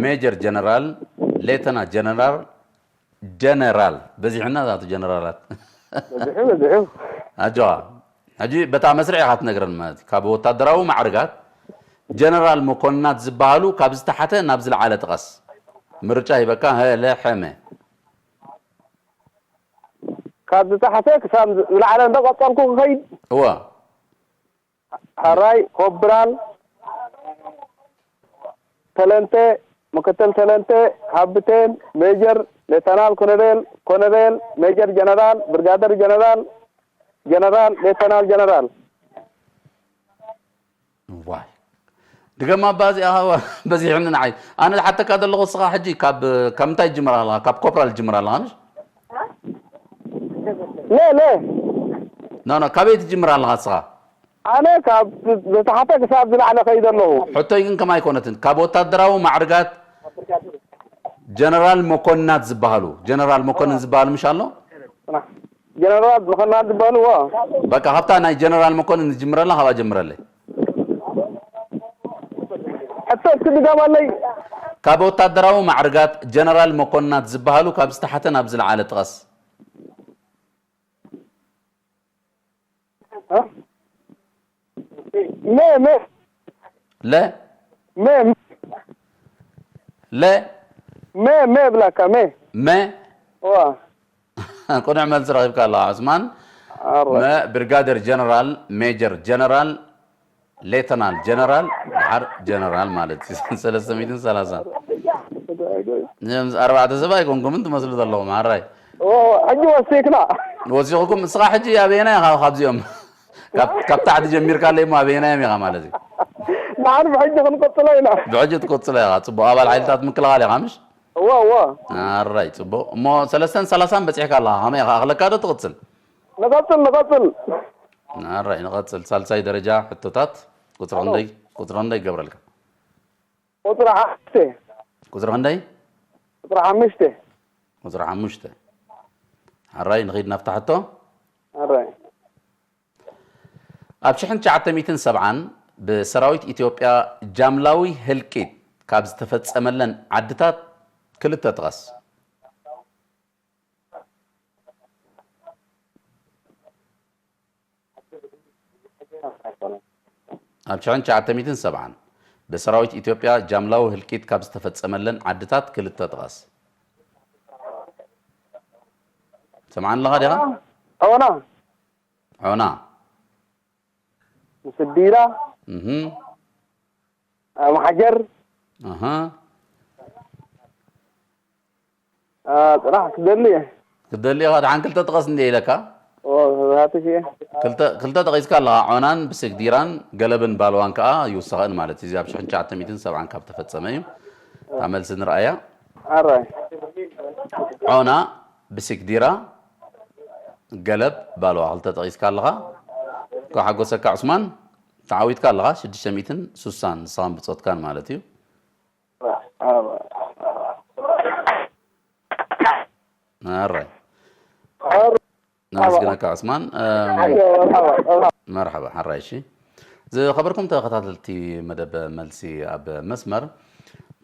ሜጀር ጀነራል፣ ሌተና ጀነራል፣ ጀነራል በዚሕና ዛቱ ጀነራላት በዚሑ በዚሑ ኣጆዋ። ሕጂ በታ መስርዕ ኢኻ ትነግረን ማለት እዩ። ካብ ወታደራዊ ማዕርጋት ጀነራል መኮንናት ዝበሃሉ ካብ ዝተሓተ ናብ ዝለዓለ ጥቀስ። ምርጫ ሂበካ፣ ሀ፣ ለ፣ ሐ፣ መ። ካብ ዝተሓተ ክሳብ ዝለዓለ እንዳቆጸርኩ ክኸይድ እወ ሓራይ ኮብራል ተለንተ ምክትል ተለንተ ካፕቴን ሜጀር ሌተናል ኮሎኔል ኮሎኔል ሜጀር ጀነራል ብርጋደር ጀነራል ጀነራል ሌተናል ጀነራል ዋይ ድገማ ኣባ እዚኣ በዚሕኒ ንዓይ። ኣነ ዝሓተካ ዘለኹ እስኻ ሕጂ ካብ ካብ ምንታይ ትጅምር ኣለኻ? ካብ ኮፕራል ትጅምር ኣለኻ ምሽ? ለ ለ ኖ ኖ ካበይ ትጅምር ኣለኻ እስኻ? ኣነ ካብ ዝተሓተ ክሳብ ዝላዕለ ከይደ ኣለኹ ሕቶይ ግን ከማይ ኣይኮነትን። ካብ ወታደራዊ ማዕርጋት ጀነራል መኮንናት ዝበሃሉ ጀነራል መኮንን ዝበሃሉ ምሽ ኣሎ? ጀነራል መኮንናት ዝበሃሉ ዎ በቃ ካብታ ናይ ጀነራል መኮንን ዝጅምረላ ካብኣ ጀምረለይ። ሕቶ እስኪ ድገመለይ ካብ ወታደራዊ ማዕርጋት ጀነራል መኮንናት ዝበሃሉ ካብ ዝተሓተ ናብ ዝለዓለ ጥቀስ። መ መ ለ መ ለ መ መ ብላካ መ መ ዋ ቅኑዕ መልሲ ረኺብካ ኣለኻ ዑስማን። ኣረ መ ብርጋደር ጀነራል፣ ሜጀር ጀነራል፣ ሌተናል ጀነራል፣ ድሓር ጀነራል ማለት እዩ። ሰለስተ ሚእትን ሰላሳ። እዚኦም ኣርባዕተ ሰብ ኣይኮንኩምን ትመስሉ ዘለኹም። ሓራይ ኦ ሕጂ ወሲክና ወሲኹኩም። እስኻ ሕጂ ኣበየናይ ኢኻ ካብዚኦም? ካብ ካብ ታሕቲ ጀሚርካ ኣለይ እሞ ኣበየናዮም ኢኻ ማለት እዩ። ንዓን ብሕጂ ክንቅጽሎ ኢና ብሕጂ ትቅጽሎ ኢኻ። ጽቡቕ ኣባል ሓይልታት ምክልኻል ኢኻ ምሽ? እዋ እዋ። ኣራይ ጽቡቕ። እሞ ሰለስተን ሰላሳን በጺሕካ ኣለኻ። ከመይ ኢኻ? ኣኽለካ ዶ ትቕጽል? ንቐጽል ንቐጽል። ኣራይ ንቐጽል። ሳልሳይ ደረጃ ሕቶታት ቁጽሪ ክንደይ? ቁጽሪ ክንደይ ይገብረልካ? ቁጽሪ ሓሙሽተ። ቁጽሪ ክንደይ? ቁጽሪ ሓሙሽተ። ቁጽሪ ሓሙሽተ። ኣራይ ንኺድ ናብታ ሕቶ። ኣራይ ኣብ ሽሕን ትሽዓተ ሚእትን ሰብዓን ብሰራዊት ኢትዮጵያ ጃምላዊ ህልቂት ካብ ዝተፈጸመለን ዓድታት ክልተ ጥቀስ። ኣብ ሽሕን ትሽዓተ ሚእትን ሰብዓን ብሰራዊት ኢትዮጵያ ጃምላዊ ህልቂት ካብ ዝተፈጸመለን ዓድታት ክልተ ጥቀስ። ሰምዓኒ ኣለኻ ዲኻ? ዖና ዖና። ምስዲራ እህ ኣምሓጀር ኣሃ አ፣ ጽናሕ ክደሊ እየ። ክትደሊ ኢኻ። ደሓን ክልተ ጥቀስ እንደ ኢለካ። ኦ፣ ሃትሽ እየ። ክልተ ክልተ ጠቒስካ ኣለኻ። ዖናን ብስግዲራን ገለብን ባልዋን ከኣ ይውሰኸን ማለት እዩ። እዚ ኣብ ሽሕን ትሽዓተ ሚእትን ሰብዓን ካብ ተፈጸመ እዩ። እታ መልሲ ንርኣያ። ኣራይ ዖና ብስግዲራ ገለብ ባልዋ ክልተ ጠቒስካ ኣለኻ። ካብ ሓጎሰካ ዑስማን ተዓዊትካ ኣለኻ። ሽዱሽተ ሚእትን ሱሳን ንስኻን ብጾትካን ማለት እዩ። ኣራይ ነመስግነካ ዑስማን። መርሓባ ሓራይ። እሺ ዝኸበርኩም ተኸታተልቲ መደብ መልሲ ኣብ መስመር፣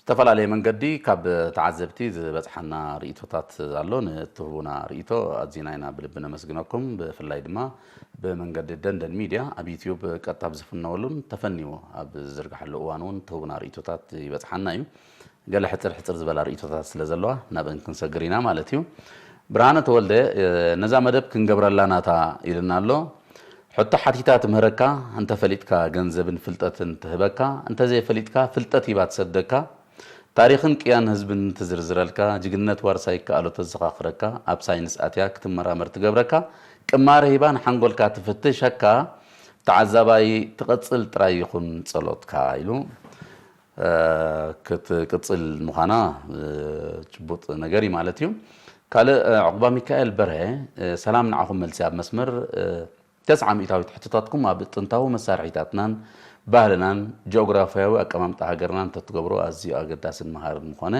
ዝተፈላለየ መንገዲ ካብ ተዓዘብቲ ዝበፅሓና ርእይቶታት ኣሎ። ንትህቡና ርእይቶ ኣዚና ኢና ብልቢ ነመስግነኩም። ብፍላይ ድማ ብመንገዲ ደንደን ሚድያ ኣብ ዩትዩብ ቀጥታ ኣብ ዝፍነወሉን ተፈኒዎ ኣብ ዝዝርግሓሉ እዋን እውን ትህቡና ርእይቶታት ይበፅሓና እዩ። ገለ ሕፅር ሕፅር ዝበላ ርእይቶታት ስለ ዘለዋ ናብአን ክንሰግር ኢና ማለት እዩ። ብርሃነ ተወልደ ነዛ መደብ ክንገብረላ ናታ ኢልና ኣሎ። ሕቶ ሓቲታ ትምህረካ፣ እንተፈሊጥካ ገንዘብን ፍልጠትን ትህበካ፣ እንተዘይፈሊጥካ ፍልጠት ሂባ ትሰደካ፣ ታሪኽን ቅያን ህዝብን ትዝርዝረልካ፣ ጅግንነት ዋርሳይ ይከኣሎ ተዘኻኽረካ፣ ኣብ ሳይንስ ኣትያ ክትመራመር ትገብረካ፣ ቅማረ ሂባ ንሓንጎልካ ትፍትሸካ፣ ተዓዛባይ ትቐጽል ጥራይ ይኹን ጸሎትካ ኢሉ ክትቅጽል ምዃና ጭቡጥ ነገር እዩ ማለት እዩ። ካልእ ዕቑባ ሚካኤል በርሀ፣ ሰላም ንዓኹም፣ መልሲ ኣብ መስመር ተስዓ ሚእታዊት ሕቶታትኩም ኣብ ጥንታዊ መሳርሒታትናን ባህልናን ጂኦግራፍያዊ ኣቀማምጣ ሃገርናን እንተትገብሮ ኣዝዩ ኣገዳስን መሃርን ምኾነ።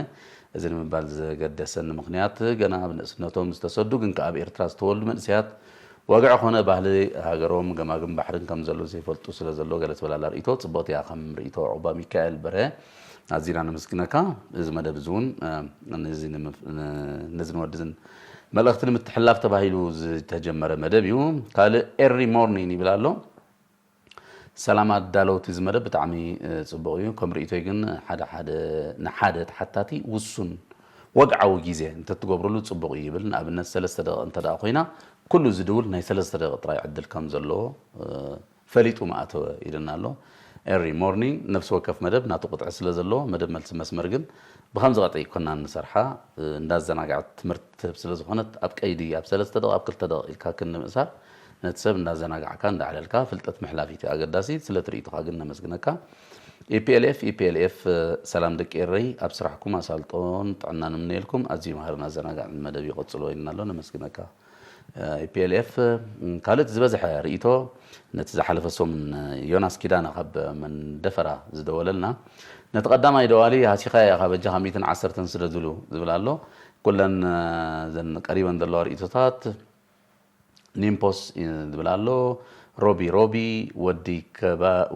እዚ ንምባል ዘገደሰኒ ምኽንያት ገና ኣብ ንእስነቶም ዝተሰዱ ግን ከኣ ኣብ ኤርትራ ዝተወልዱ መንእሰያት ወግዒ ኮነ ባህሊ ሃገሮም ገማግም ባሕርን ከም ዘሎ ዘይፈልጡ ስለ ዘሎ ገለ ትበላላ ርእይቶ ጽቡቕቲ እያ። ከም ርእይቶ ዑባ ሚካኤል በርሀ ኣዚና ነመስግነካ። እዚ መደብ እዚ እውን ነዚ ንወድዝን መልእኽቲ ንምትሕልላፍ ተባሂሉ ዝተጀመረ መደብ እዩ። ካልእ ኤሪ ሞርኒን ይብል ኣሎ። ሰላም ኣዳለውቲ እዚ መደብ ብጣዕሚ ጽቡቕ እዩ። ከም ርእይቶይ ግን ሓደ ሓደ ንሓደ ተሓታቲ ውሱን ወግዓዊ ግዜ እንተትገብርሉ ጽቡቕ እዩ ይብል። ንኣብነት ሰለስተ ደቂቕ እንተ ደኣ ኮይና ኩሉ ዝድውል ናይ ሰለስተ ደቂቕ ጥራይ ዕድል ከም ዘለዎ ፈሊጡ ምኣተወ ኢልና ኣሎ። ኤሪ ሞርኒንግ ነፍሲ ወከፍ መደብ ናቱ ቅጥዒ ስለ ዘለዎ መደብ መልሲ መስመር ግን ብኸምዚ ቅጥዒ ኮና ንሰርሓ። እንዳዘናግዐት ትምህርቲ ትህብ ስለ ዝኾነት ኣብ ቀይዲ ኣብ ሰለስተ ደቂቕ ኣብ ክልተ ደቂቕ ኢልካ ክንዲ ምእሳር ነቲ ሰብ እንዳዘናጋዕካ እንዳዕለልካ ፍልጠት ምሕላፍ እዩ ኣገዳሲ። ስለ ትርኢትኻ ግን ነመስግነካ። ኢፒኤልኤፍ ኢፒኤልኤፍ ሰላም ደቂ ኤረይ፣ ኣብ ስራሕኩም ኣሳልጦን ጥዕናን ንምነየልኩም። ኣዝዩ መሃርን ኣዘናጋዕን መደብ እዩ፣ ቀጽሎ ኢልና ኣሎ። ነመስግነካ። ኢፒኤልኤፍ ካልእ ዝበዝሐ ርእይቶ ነቲ ዝሓለፈ ሰሙን ዮናስ ኪዳነ ካብ መንደፈራ ዝደወለልና፣ ነቲ ቀዳማይ ደዋሊ ሃሲኻያ ኢኻ በጃኻ ሚእትን ዓሰርተን ስደድሉ ዝብል ኣሎ። ኩለን እዘን ቀሪበን ዘለዋ ርእይቶታት ኒምፖስ ዝብል ኣሎ። ሮቢ ሮቢ፣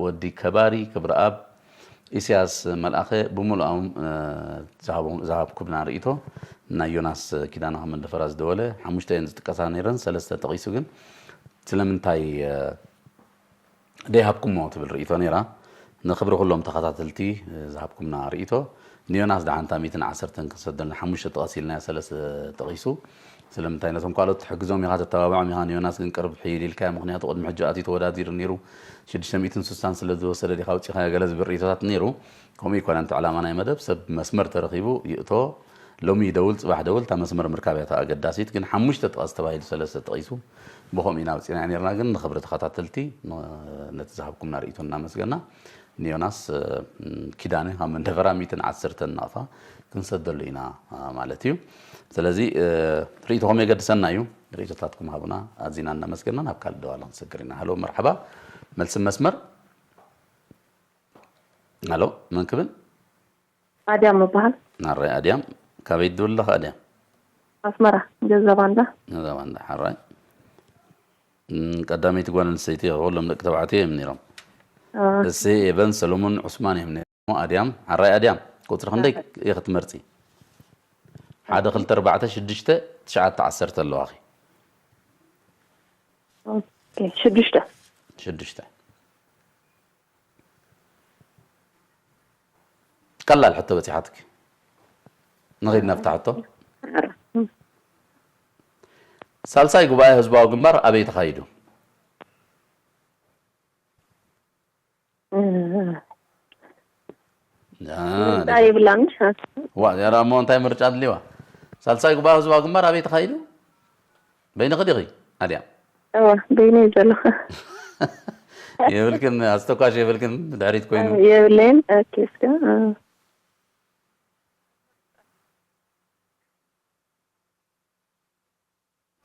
ወዲ ከባሪ ክብረኣብ፣ ኢሳያስ መልኣኸ ብምሉኣም ዝሃብኩምና ርእይቶ፣ ናይ ዮናስ ኪዳነ ካብ መንደፈራ ዝደወለ ሓሙሽተ እየን ዝጥቀሳ ነይረን፣ ሰለስተ ጠቒሱ ግን ስለምንታይ ደይሃብኩሞ ትብል ርእይቶ ነይራ። ንክብሪ ኩሎም ተኸታተልቲ ዝሃብኩምና ርእይቶ፣ ንዮናስ ደሓንታ ሚእትን ዓሰርተን ክንሰደልና ሓሙሽተ ጠቐስ ኢልናዮ፣ ሰለስተ ጠቒሱ። ስለምንታይ ነቶም ካልኦት ትሕግዞም ኢኻ፣ ተተባብዖም ኢኻ፣ ንዮናስ ግን ቅርብ ሕይል ኢልካዮ። ምኽንያቱ ቅድሚ ሕጂ ኣትዩ ተወዳዲሩ ነይሩ። ሽዱሽተ ሚእትን ስሳን ስለ ዝወሰደ ዲኻ ኣውጺኻዮ ገለ ዝብል ርእይቶታት ነይሩ። ከምኡ ኣይኮነን እቲ ዕላማ ናይ መደብ፣ ሰብ መስመር ተረኺቡ ይእቶ። ሎሚ ይደውል፣ ጽባሕ ደውል፣ እታ መስመር ምርካብ እያ እታ ኣገዳሲት። ግን ሓሙሽተ ጠቐስ ተባሂሉ ሰለስተ ጠቒሱ፣ ብኸምኡ ኢና ኣውጺእናዮ ነይርና። ግን ንኽብሪ ተኸታተልቲ ነቲ ዝሃብኩምና ርእይቶ እናመስገና፣ ንዮናስ ኪዳነ ካብ መንደፈራ ሚእትን ዓሰርተን ናቕፋ ክንሰደሉ ኢና ማለት እዩ። ስለዚ ርእይቶኹም የገድሰና እዩ። ርእይቶታትኩም ሃቡና፣ ኣዚና እናመስገና ናብ ካልእ ደዋል ክንሰግር ኢና። ሃሎ፣ መርሓባ። መልሲ መስመር። ሃሎ፣ መን ክብል? ኣድያም እበሃል። ናራይ ኣድያም፣ ካበይ ትድውል ኣለኻ ኣድያም? ኣስመራ ገዛ ባንዳ። ገዛ ባንዳ፣ ሓራይ። ቀዳመይቲ ጓል ኣንስተይቲ፣ ኩሎም ደቂ ተባዕትዮ እዮም ነይሮም። እሴ ኤቨን ሰሎሞን ዑስማን እዮም ነይሮም። ኣድያም፣ ሓራይ ኣድያም፣ ቁፅሪ ክንደይ ኢኺ ትመርፂ? ሓደ ክልተ ኣርባዕተ ሽዱሽተ ትሽዓተ ዓሰርተ ኣለዋኺ። ሽዱሽተ። ሽዱሽተ። ቀላል ሕቶ በፂሓትኪ። ንኺድ ናብታ ሕቶ። ሳልሳይ ጉባኤ ህዝባዊ ግንባር ኣበይ ተኻይዱ? ይብላን። ዋ ያራ እሞ እንታይ ምርጫ ድልዋ? ሳልሳይ ጉባኤ ህዝባዊ ግንባር ኣበይ ተኻይዱ? በይንኺ ዲኺ ኣድያም? እዋ በይነይ ዘለኹ። የብልክን፣ ኣስተኳሽ የብልክን፣ ድሕሪት ኮይኑ። የብለይን። ኦኬ እስከ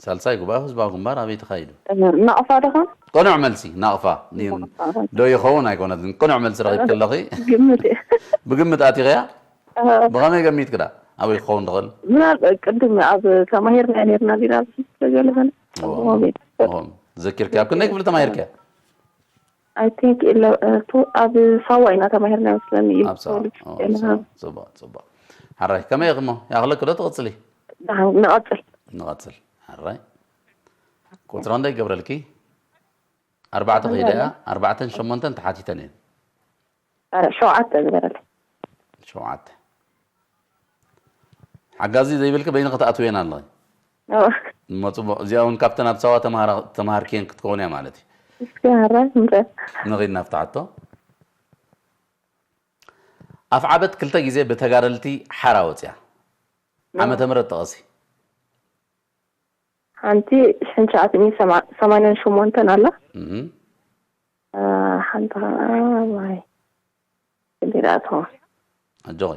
ሳልሳይ ጉባኤ ህዝባዊ ግንባር ኣበይ ተኻይዱ? ናቕፋ ዶ ኾን? ቅኑዕ መልሲ ናቕፋ። ዶ ይኸውን ኣይኮነትን? ቅኑዕ መልሲ ረኺብኪ ኣለኺ። ግምት እየ። ብግምት ኣቲኸያ? ብኸመይ ገሚትኪ ደኣ? ኣበይ ክኸውን ትኽእል? ምናልባት ቅድም ኣብ ተማሂርና ነርና ቢራ ስለዘለፈን ዘኪርኪ ኣብ ክንደይ ክፍሊ ተማሂርኪ? I think ኣብ ሳዋ ኢና ተማሂርና መስለኒ። ጽቡቅ ጽቡቅ። ሓራይ ከመይ ኢኽሞ? ያኽለክ ዶ ትቕጽሊ? ንቐጽል። ንቐጽል። ሓራይ ቁጽራ እንታይ ይገብረልኪ? ኣርባዕተ ከይዳ እያ። ኣርባዕተን ሸሞንተን ተሓቲተን እየን። ኧረ ሸውዓተ ግበረለይ። ሸውዓተ። ሓጋዚ ዘይብልኪ በይንኺ ትኣትውየን ኣለኺ። እሞ ጽቡቕ። እዚኣ እውን ካብተን ኣብ ሳዋ ተማሃራ- ተማሃርክየን ክትከውን እያ ማለት እዩ። እስኪ ሓራይ እምበር። ንኺድ ናብታ ሕቶ። ኣፍዓበት ክልተ ግዜ ብተጋደልቲ ሓራ ወፅያ። ዓመተ ምህረት ጥቐሲ። ሓንቲ ሽሕን ትሽዓተ ሚእትን ሰማንያን ሸሞንተን ኣላ። ሓንቲ ዋይ እንዲራቶ ኣጆኺ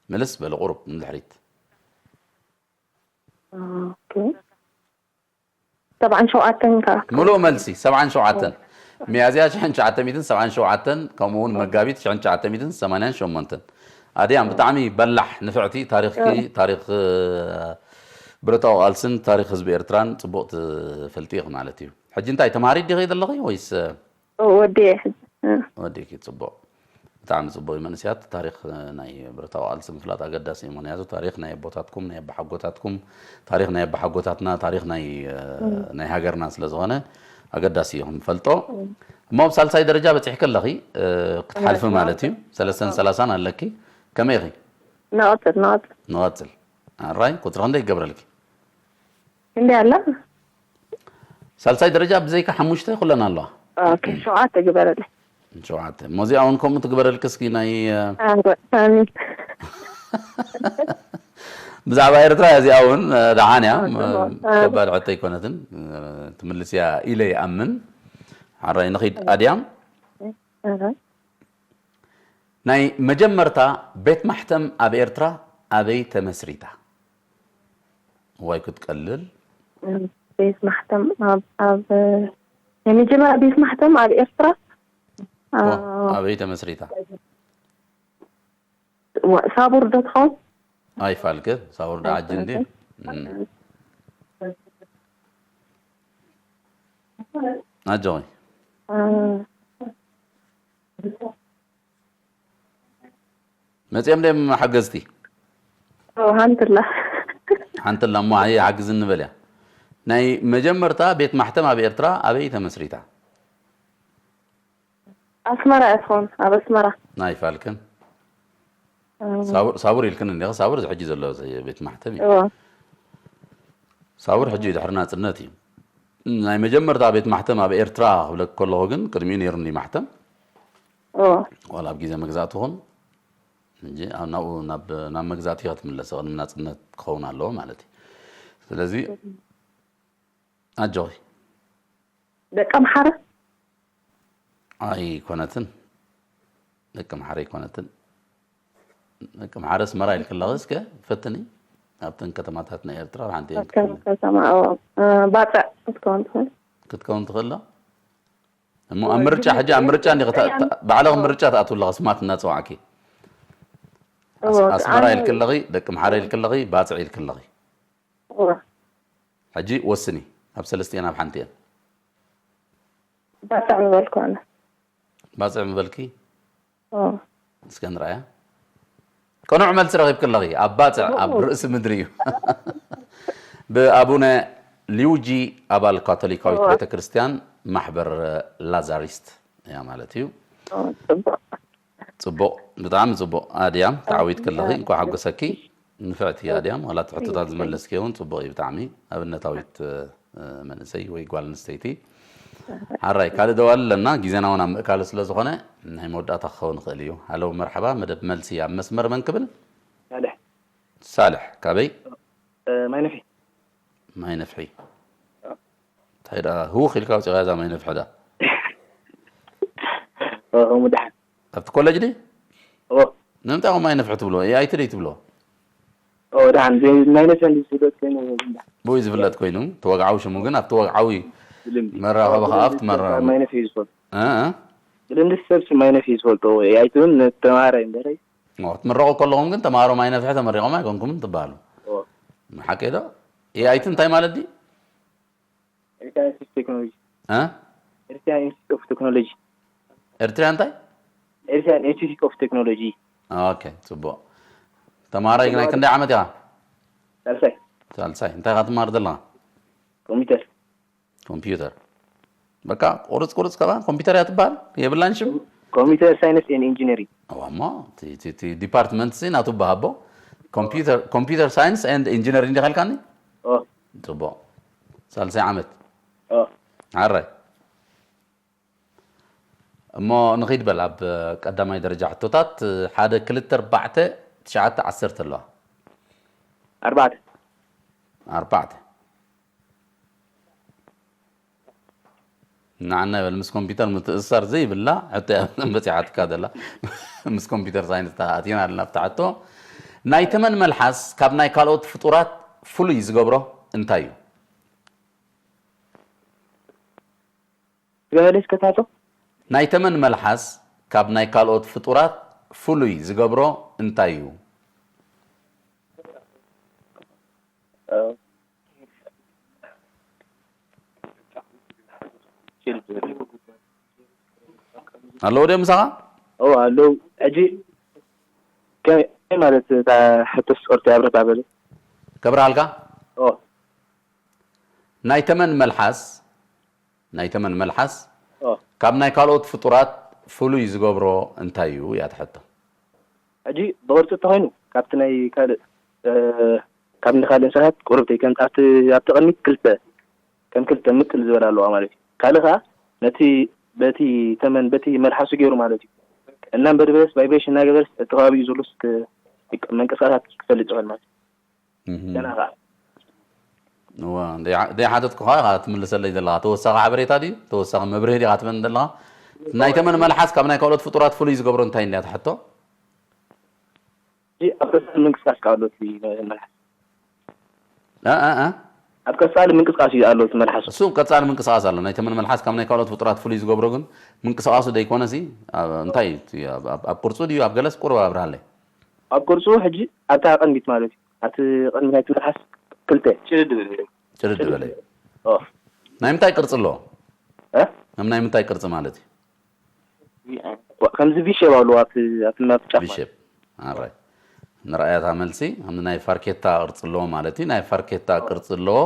ምልስ በሊ ቁሩብ ንድሕሪት። ሰብዓን ሸውዓተን ከ? ምሉእ መልሲ ሰብዓን ሸውዓተን። ሚያዝያ ሽሕን ትሽዓተ ሚእትን ሰብዓን ሸውዓተን ከምኡ እውን መጋቢት ሽሕን ትሽዓተ ሚእትን ሰማንያን ሸሞንተን። ኣድያም ብጣዕሚ በላሕ ንፍዕቲ ታሪኽኪ ታሪኽ ብረታዊ ቃልስን ታሪኽ ህዝቢ ኤርትራን ጽቡቕ ትፈልጢ ኢኺ ማለት እዩ። ሕጂ እንታይ ተምሃሪት ዲኺ ዘለኺ ወይስ? ወዲየ ሕጂ። ወዲእኪ ጽቡቕ። ብጣዕሚ ጽቡቕ እዩ መንእስያት ታሪኽ ናይ ብረታዊ ቃልሲ ምፍላጥ ኣገዳሲ እዩ። ምኽንያቱ ታሪኽ ናይ ኣቦታትኩም ናይ ኣባሓጎታትኩም ታሪኽ ናይ ኣባሓጎታትና ታሪኽ ናይ ናይ ሃገርና ስለ ዝኾነ ኣገዳሲ እዩ ክንፈልጦ። እሞ ኣብ ሳልሳይ ደረጃ በጺሕኪ ኣለኺ ክትሓልፊ ማለት እዩ። ሰለስተን ሰላሳን ኣለኪ። ከመይ ኢኺ? ንቐጽል ንቐጽል። ንቐጽል። ኣራይ ቁጽሪ ክንደይ ይገብረልኪ? ክንደይ ኣላ? ሳልሳይ ደረጃ ብዘይካ ሓሙሽተ ኩለን ኣለዋ። ኦኬ ሸውዓተ ግበረለይ። ሸውዓተ እሞ እዚኣ እውን ከምኡ ትግበረልኪ እስኪ ናይ ኣሜን። ብዛዕባ ኤርትራ እዚኣ እውን ደሓን እያ። ከባድ ሕቶ ኣይኮነትን። ትምልስ እያ ኢለ ይኣምን። ሓራይ ንኺድ ኣድያም። ናይ መጀመርታ ቤት ማሕተም ኣብ ኤርትራ ኣበይ ተመስሪታ? እዋይ ክትቀልል። ቤት ማሕተም ኣብ ኣብ ናይ መጀመርያ ቤት ማሕተም ኣብ ኤርትራ ኣበይ ተመስሪታ? ሳቡር ዶ ትኸውን? ኣይፋልክ ሳቡር ዶ ዓጂ እንዲ ኣጆኺ መፅኦም ደም ሓገዝቲ ሓንትላ ሓንትላ እሞ ኣየ ሓግዝ እንበል እያ። ናይ መጀመርታ ቤት ማሕተም ኣብ ኤርትራ ኣበይ ተመስሪታ? ኣስመራ እያ ትኸውን ኣብ ኣስመራ። ናይ ፋልክን ሳቡር ኢልክን እንዲኻ ሳቡር እዚ ሕጂ ዘሎ ቤት ማሕተም እዩ። ሳቡር ሕጂ ድሕሪ ናፅነት እዩ። ናይ መጀመርታ ቤት ማሕተም ኣብ ኤርትራ ክብለክ ከለኹ ግን ቅድሚኡ ነይሩ እንዲ ማሕተም ዋላ ኣብ ግዜ መግዛእቲ ኹን ሕጂ ናብኡ ናብ መግዛእቲ ክትምለስ ቅድሚ ናፅነት ክኸውን ኣለዎ ማለት እዩ። ስለዚ ኣጆኺ ደቂ ኣምሓራ ኣይኮነትን። ደቂ ምሓረ ኣይኮነትን። ደቂ ምሓረ ኣስመራ ኢልክለኺ እስከ ፈትኒ። ኣብተን ከተማታት ናይ ኤርትራ ኣብ ሓንቲ እየን ከም ክትፍለ ከተማ ኦ፣ እ፣ ባጽዕ ክትከውን ትኽእል። ክትከውን ትኽእል ዶ? እሞ ኣብ ምርጫ ሕጂ ኣብ ምርጫ እንዲኺ ተ- ተ- ባዕልኺ ምርጫ ትኣትው ኣለኺ ስማት እናፀዋዕኪ። ኣስ- እዎ፣ ኣስመራ ኣነ- ኢልክለኺ፣ ደቂ ምሓረ ኢልክለኺ፣ ባፅዕ ኢልክለኺ። እዎ፣ ሕጂ ወስኒ ኣብ ሰለስቲኤን ኣብ ሓንቲ እየን። ባጽዕ ምበልኩ ኣነ። ባፅዕ ምበልኪ? እዎ። እስከ ንርኣያ። ቅኑዕ መልሲ ረኺብኪ ኣለኺ። ኣብ ባፅዕ ኣብ ርእሲ ምድሪ እዩ። ብኣቡነ ሊውጂ ኣባል ካቶሊካዊት እዎ። ቤተክርስትያን ማሕበር ላዛሪስት እያ ማለት እዩ። እዎ፣ ጽቡቕ። ጽቡቕ፣ ብጣዕሚ ጽቡቕ። ኣድያም ተዓዊትኪ ኣለኺ፣ እንኳዕ ሓጎሰኪ። ንፍዕቲ ኣድያም፣ ዋላ እቲ ሕቶታት ዝመለስኪ እውን ጽቡቕ እዩ ብጣዕሚ። ኣብነታዊት እ፣ መንእሰይ ወይ ጓል ኣንስተይቲ። ሓራይ ካልእ ደዋል ኣለና፣ ግዜና እውን ኣብ ምእካሉ ስለ ዝኾነ ናይ መወዳእታ ክኸውን ይኽእል እዩ። ሃለው መርሓባ፣ መደብ መልሲ ኣብ መስመር መን ክብል? ሳልሕ ሳልሕ ካበይ? እ፣ ማይ ነፍሒ ማይ ነፍሒ። እንታይ ደኣ ህውኽ ኢልካ ኣውፂኻ እዛ ማይ ነፍሒ ደኣ? እ፣ ከምኡ ደሓን ኣብቲ ኮሌጅ ድዩ? ኦ ንምንታይ ከምኡ ኣይነፍሒ ትብሎ? ኤኣይቲ ደይ ትብሎ? ኦ ደሓን ማይ ነፍሒ እንዲ ዝብለት ኮይኑ ዝብላ ብኡ ዝፍለጥ ኮይኑ ተወግዓዊ ሽሙ ግን ኣብቲ ወግዓዊ ብልምዲ መራኸቢ ከዓ ኣብቲ መራኸቢ ማይ ነፍሒ ዝፈልጦ እ? እ? ብልምዲ ሰብ ስም ማይ ነፍሒ ዝፈልጦ ኤኣይቲ እውን ተማሃራይ እምበረይ ኦ፣ ክትምረቑ ከለኹም ግን ተምሃሮ ማይ ነፍሒ ተመሪቖም ኣይኮንኩምን ትበሃሉ። ኦ ሓቂ ዶ? ኤኣይቲ እንታይ ማለት ድዩ? ኤርትራ ኢንስቲትዩት ቴክኖሎጂ እ? ኤርትራ ኢንስቲትዩት ኦፍ ቴክኖሎጂ ኤርትራ እንታይ? ኤርትራ ኢንስቲትዩት ኦፍ ቴክኖሎጂ ኦኬ፣ ጽቡቕ። ተማሃራይ ግን ክንደይ ዓመት ኢኻ? ሳልሳይ ሳልሳይ። እንታይ ኢኻ ትማር ዘለኻ? ኮምፒውተር ኮምፒውተር። በቃ ቁርጽ ቁርጽ ከባ ኮምፒውተር እያ ትበሃል? የብላን ሽም? ኮምፒውተር ሳይንስ ኤን ኢንጂነሪንግ እዋ እሞ እቲ- እቲ- እቲ ዲፓርትመንት ሲ ናቱ በሃቦ ኮምፒውተር ሳይንስ ኤንድ ኢንጂነሪንግ ዲኻ ኢልካኒ? ኦ ጽቡቕ። ሳልሳይ ዓመት። ኦ ሓራይ እሞ ንኺድ በል ኣብ ቀዳማይ ደረጃ ሕቶታት። ሓደ ክልተ ኣርባዕተ ትሽዓተ ዓሰርተ ኣለዋ። ኣርባዕተ ኣርባዕተ ንዓና ይበል ምስ ኮምፒውተር ምትእስሳር ዘይብላ ሕቶ እያ በፂሓትካ ዘላ። ምስ ኮምፒውተር ሳይንስ ተኣቲና ኣለና ኣብቲ ሕቶ። ናይ ተመን መልሓስ ካብ ናይ ካልኦት ፍጡራት ፍሉይ ዝገብሮ እንታይ እዩ? ገበሌ እስከታቶ ናይ ተመን መልሓስ ካብ ናይ ካልኦት ፍጡራት ፍሉይ ዝገብሮ እንታይ እዩ? ኣለዎ ድዮም ምሳኻ? ኦ ኣለዉ ሕጂ ከመይ ማለት እታ ሕቶ ስቆርቲ ኣብረታ በለ ከብርሃልካ? ኦ ናይ ተመን መልሓስ ናይ ተመን መልሓስ ኦ ካብ ናይ ካልኦት ፍጡራት ፍሉይ ዝገብሮ እንታይ እዩ እያ ትሕቶ። ሕጂ ብቕርፂ እንተኾይኑ ካብቲ ናይ ካልእ እ፣ ካብ ናይ ካልእ እንስሳት ቁርብተይ ከም ኣብቲ ኣብቲ ቅድሚት ክልተ ከም ክልተ ምቅል ዝበላ ኣለዋ ማለት እዩ። ካልእ ከዓ ነቲ በቲ ተመን በቲ መልሓሱ ገይሩ ማለት እዩ። እናንበድበስ ቫይብሬሽን እናገበረስ እቲ ከባቢኡ ዘሎ ስ- መንቀሳቐሳት ክፈልጥ ይኽእል ማለት እዩ። እህ። ገና ከዓ እዋ ዘይሓተትኩኻ ኢኻ ትምልሰለይ ዘለኻ ተወሳኺ ሓበሬታ ድዩ ተወሳኺ መብርሂ ዲኻ ትበን ዘለኻ? ናይ ተመን መልሓስ ካብ ናይ ካልኦት ፍጡራት ፍሉይ ዝገብሮ እንታይ እንድያ ትሕቶ? እዚ ኣብ ቀፃሊ ምንቅስቃስ ከዓ ኣሎ እቲ መልሓስ እ፣ እ፣ እ? ኣብ ቀፃሊ ምንቅስቃስ እዩ ኣሎ እቲ መልሓስ እሱ ቀፃሊ ምንቅስቃስ ኣሎ። ናይ ተመን መልሓስ ካብ ናይ ካልኦት ፍጡራት ፍሉይ ዝገብሮ ግን ምንቅስቃሱ ደይኮነሲ ኣብ- እንታይ እዩ እቲ ኣብ- ኣብ- ኣብ ቅርፁ ድዩ ኣብ ገለስ ቁርብ ኣብርሃለይ? ኣብ ቅርፁ ሕጂ ኣብታ ቀንዲት ማለት እዩ ኣብቲ ቅድሚ ናይቲ መልሓስ ክልተ ጭርድ በለ እዩ። ኦ ናይ ምንታይ ቅርፂ ኣለዎ? እ? ከም ናይ ምንታይ ቅርፂ ማለት እዩ? ከምዚ ቪሸብ ኣለዎ ኣብቲ ኣብቲ ናብቲ ጫፍ ማለት ቪሸብ ኣራይ ንረኣያታ መልሲ ከም ናይ ፋርኬታ ቅርፂ ኣለዎ ማለት እዩ። ናይ ፋርኬታ ቅርፂ ኣለዎ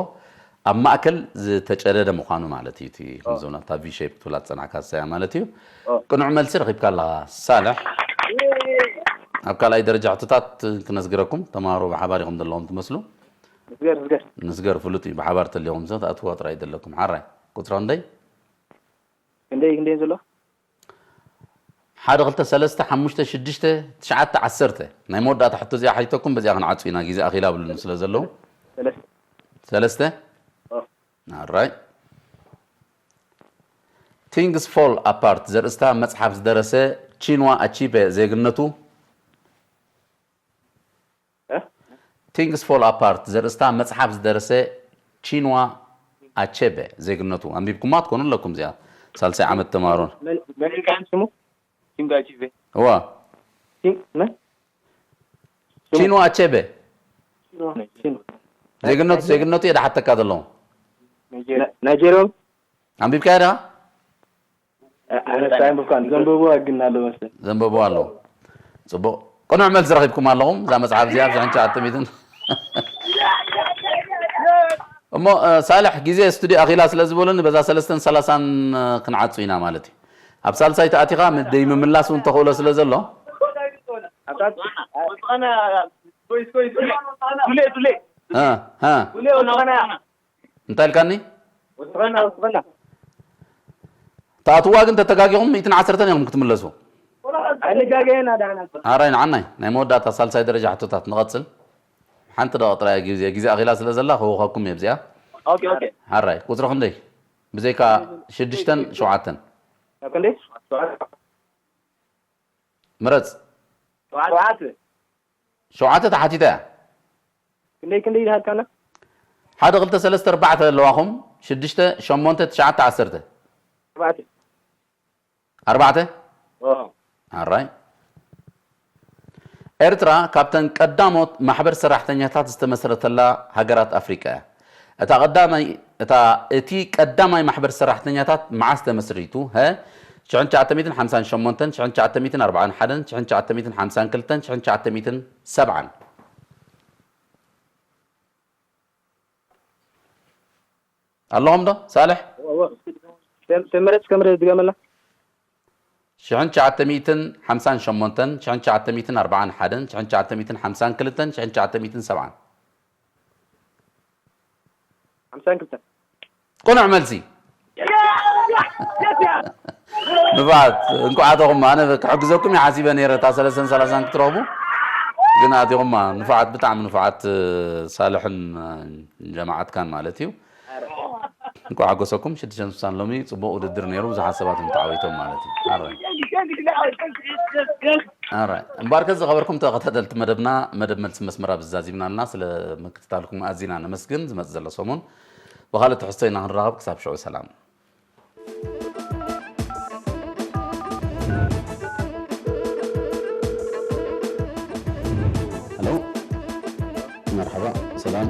ኣብ ማእከል ዝተጨደደ ምዃኑ ማለት እዩ። እቲ ከምዞም ናብታ ቪሸብ ትብላ ዝፀናዕካ ሰያ ማለት እዩ። ኦ። ቅኑዕ መልሲ ረኺብካ ኣለኻ ሳልሕ። ኣብ ካልኣይ ደረጃ ሕቶታት ክነዝግረኩም ተምሃሮ ብሓባር ኢኹም ዘለኹም ትመስሉ። ዝገር ዝገር ንዝገር ፍሉጥ እዩ ብሓባር ተሊኹም ሰብ ትኣትዋ ጥራይ ዘለኩም ሓራይ ቁፅራ እንደይ ክንደይ ክንደይ ዘሎ ሓደ ክልተ ሰለስተ ሓሙሽተ ሽዱሽተ ትሽዓተ ዓሰርተ ናይ መወዳእታ ሕቶ እዚኣ ሓይተኩም በዚኣ ክንዓፁ ኢና ግዜ ኣኺላ ብሉኒ ስለ ዘለዉ ሰለስተ ሰለስተ ኦ። ኣራይ Things Fall Apart ዘርእስታ መፅሓፍ ዝደረሰ ቺንዋ ኣቺበ ዜግነቱ እ? Things Fall Apart ዘርእስታ መጽሓፍ ዝደረሰ ቺንዋ ኣቼበ ዜግነቱ። ኣንቢብኩማ ትኮኑ ኣለኩም እዚኣ። ሳልሳይ ዓመት ተማሃሮን። መን መን ኢልካ ስሙ? ቺንጋ ቺቬ። እዋ። ቺን- መን? ቺንዋ ኣቼበ ቺን- ዜግነቱ ዜግነቱ እየ ድሓተካ ዘለኹ። ና- ናይጄሪያዊ? ኣንቢብካያ ዲኻ? ኣነስ ኣይንብብካን። ዘንበብዋ ግን ኣሎ መስለኝ። ዘንበብዋ ኣለዉ። ጽቡቕ ቅኑዕ መልሲ ረኺብኩም ኣለኹም። እዛ መጽሓፍ እዚኣ ብዝሕን ትሽዓተ ሚእትን እሞ እ፣ ሳልሕ ግዜ ስቱዲዮ ኣኺላ ስለ ዝበሉኒ በዛ ሰለስተን ሰላሳን እ፣ ክንዓጹ ኢና ማለት እዩ። ኣብ ሳልሳይ ተኣቲኻ ም- ደይ ምምላስ እውን ተኽእሎ ስለ ዘሎ ኣታት ዝኾነ ዱሌ ዱሌ እ፣ እ፣ ዱሌ ዝኾነ እንታይ ኢልካኒ? ወስኸና ወስኸና ተኣትዋ ግን ተተጋጊኹም ሚእትን ዓሰርተን ኢኹም ክትምለሱ። ኣይንጋገየና ዳና ሓራይ ንዓናይ ናይ መወዳእታ ሳልሳይ ደረጃ ሕቶታት ንቐጽል። ሓንቲ ደቂ ጥራይ ግዜ ግዜ ኣኺላ ስለ ዘላ ክውኸኩም እየ ብዚኣ። ኦኬ ኦኬ ሓራይ ቁጽሪ ክንደይ? ብዘይካ ሽዱሽተን ሸውዓተን ኣብ ክንደይ ምረጽ። ሸውዓተ ሸውዓተ ተሓቲታ እያ። ክንደይ ክንደይ ይሃልካና ሓደ ክልተ ሰለስተ ኣርባዕተ ኣለዋኹም። ሽዱሽተ ሸሞንተ ትሽዓተ ዓሰርተ ኣርባዕተ ኣርባዕተ ኦ ኣራይ ኤርትራ ካብተን ቀዳሞት ማሕበር ሰራሕተኛታት ዝተመስረተላ ሃገራት ኣፍሪቃ እያ። እታ ቀዳማይ እታ እቲ ቀዳማይ ማሕበር ሰራሕተኛታት መዓስ ተመስሪቱ? ሀ ሽሕን ትሽዓተ ሚእትን ሓምሳን ሸሞንተን ሽሕን ትሽዓተ ሚእትን ኣርባዓን ሓደን ሽሕን ትሽዓተ ሚእትን ሓምሳን ክልተን ሽሕን ትሽዓተ ሚእትን ሰብዓን ኣለኹም ዶ ሳልሕ? ተመረጽ ከምረ ድገመላ ሽሕን ትሽዓተ ሚእትን ሓምሳን ሸሞንተን ሽሕን ትሽዓተ ሚእትን ኣርባዓን ሓደን ሽሕን ትሽዓተ ሚእትን ሓምሳን ክልተን ሽሕን ትሽዓተ ሚእትን ሰብዓን ሓምሳን ክልተን ቅኑዕ መልሲ። ንፉዓት እንኳዓተኹም ኣነ ክሕግዘኩም እየ ሓሲበ ነይረ እታ ሰለስተን ሰላሳን ክትረኽቡ ግን ኣቲኹማ። ንፉዓት ብጣዕሚ ንፉዓት ሳልሕን ጀማዓትካን ማለት እዩ። እንኳዕ ሓጎሰኩም። ሽዱሽተ ስሳን ሎሚ ጽቡቕ ውድድር ነይሩ። ብዙሓት ሰባት ተዓዊቶም ማለት እዩ። ሓራይ ሓራይ እምበኣርከ ዝኸበርኩም ተኸታተልቲ መደብና መደብ መልሲ መስመራ ብዛዚምና ኣለና። ስለ ምክትታልኩም ኣዚና ነመስግን። ዝመጽእ ዘሎ ሰሙን ብኻልእ ትሕዝቶ ኢና ክንራኸብ። ክሳብ ሽዑ ሰላም። ሄሎ መርሓባ ሰላም።